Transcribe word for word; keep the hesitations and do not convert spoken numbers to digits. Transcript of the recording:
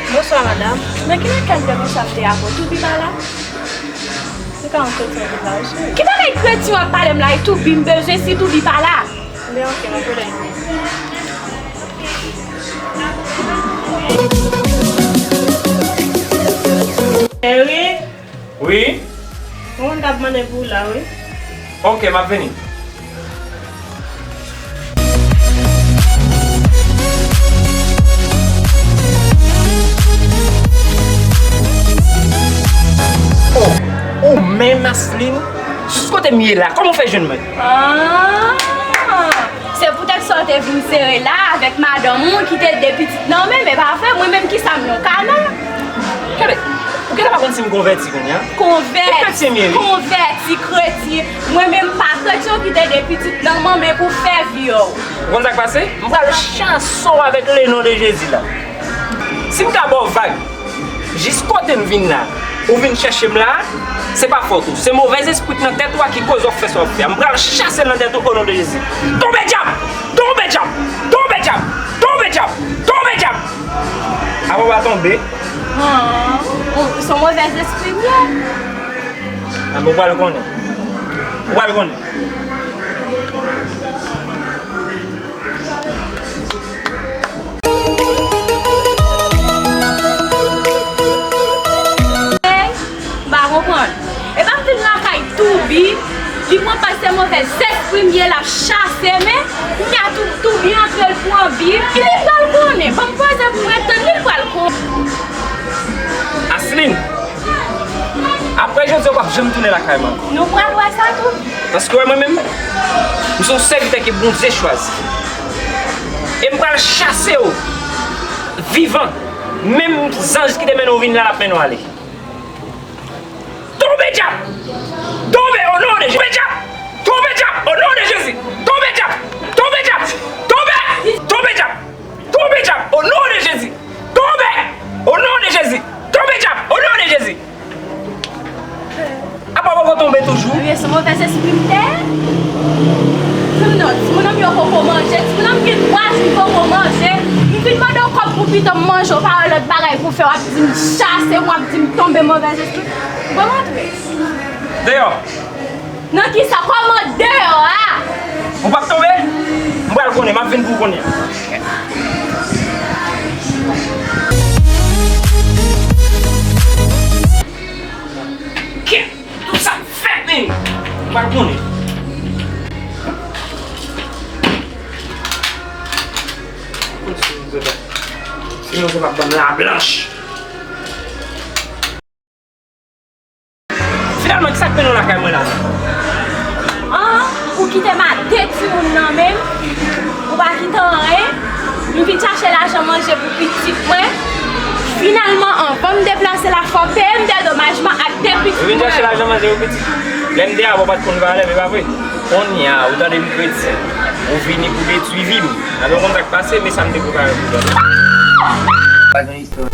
Bonswa, madanm. Nan ki lakay m te konsa m te avè w? Toubi pa la? Se ka yon kretyen ki pa la, cheri. Ki bagay kretyen w ap pale m la? E Toubi m bezwen, si Toubi pa la? Men ok, nan pwoblèm. Cheri. Wi? Yon moun k ap mande pou ou la, wi. Ok, m ap vini. Oh, ou menm, Asline? Sou kote m ye la, kòman w fè jwenn mwen? Ah! Se poutèt sa w te vin sere la avèk madanm ou ki te de pitit nan men m, e pa vre? Mwen menm, kisa m, yon kana? Gade, ou gentan pa konn si m konvèti kounye a? Konvèti, konvèti, kretyen. Mwen menm pa kretyen, ou kite de pitit nan men w pou fè vyè w. Ou konn sa k pase? M pral chase w avèk le non de Jezi la. Si m ka ba w vag, jis kote m vin la, ou vin chèche m la, se pa fòt ou. Se movèzespri k nan tèt ou a ki koz w ap fè sa w ap fè a. M pral chase l nan tèt ou, o non de Jezi. Tonbe dyab! Tonbe dyab! Tonbe dyab! Tonbe dyab! Tonbe dyab! Apa w pa tonbe? Ah, ou, se yon movèzespri m ye. Anben, ou pral konnen. Ou pral konnen. M pa konprann. Epa m vin lakay Toubi, li pran pase movèzespri m ye, l ap chase, men kounye a Tou-, Toubi antre, l pran bi, li pral konnen. Ban m poze pou m ret tann, li pral konnen. Asline, apre jodi a, ou p ap janm tounen lakay mwen ankò. Nou pral wè sa tou. Paske w wè mwen menm, m se yon sèvitè ke Bondye chwazi. E m pral chase w vivan. Menm zanj ki te mennen w vin la, l ap mennen w ale. Tonbe dyab! Tonbe o non de Jezi! Tonbe dyab! Tonbe dyab! O non de Jezi! Tonbe dyab! Tonbe dyab! Tonbe! Tonbe dyab! Tonbe dyab! O non de Jezi! Tonbe! O non de Jezi! Tonbe dyab! O non de Jezi! Apa w poko tonbe toujou? Ebyen, se movèzespri m te ye. Timoun an, timoun an m yo poko manje. Timoun an m gen twa jou m poko manje. M vin mande w kòb pou pitit m manje, w pa wè lòt bagay pou fè, w ap di m chase m, w ap di m tonbe, movèzespri. Bon, antre. Deyò. Nan kisa? Kòman deyò a? Ou p ap tonbe? M pral konnen, m ap vin pou ou kounye a. Kèt! Tout sa fèt, men! M pral konnen. Sinon, se pa ban m lablanch. Finalman, kisa k mennen w lakay mwen la? An, ou kite m a de timoun nan men m, ou pa kite anyen. M vin chache lajan manje pou pitit mwen. Finalman, anvan m deplase la, fò w peye m dedomajman ak de pitit mwen. Ou vin chache lajan manje pou pitit ou? Lè m te avè w, ou pa t konn valè m, e pa vre? Kounye a, ou tande m kretyen, ou vini pou detwi vi m. Alò, ou konn sa k pase, men sa m te prepare pou ou. Pa gen istwa.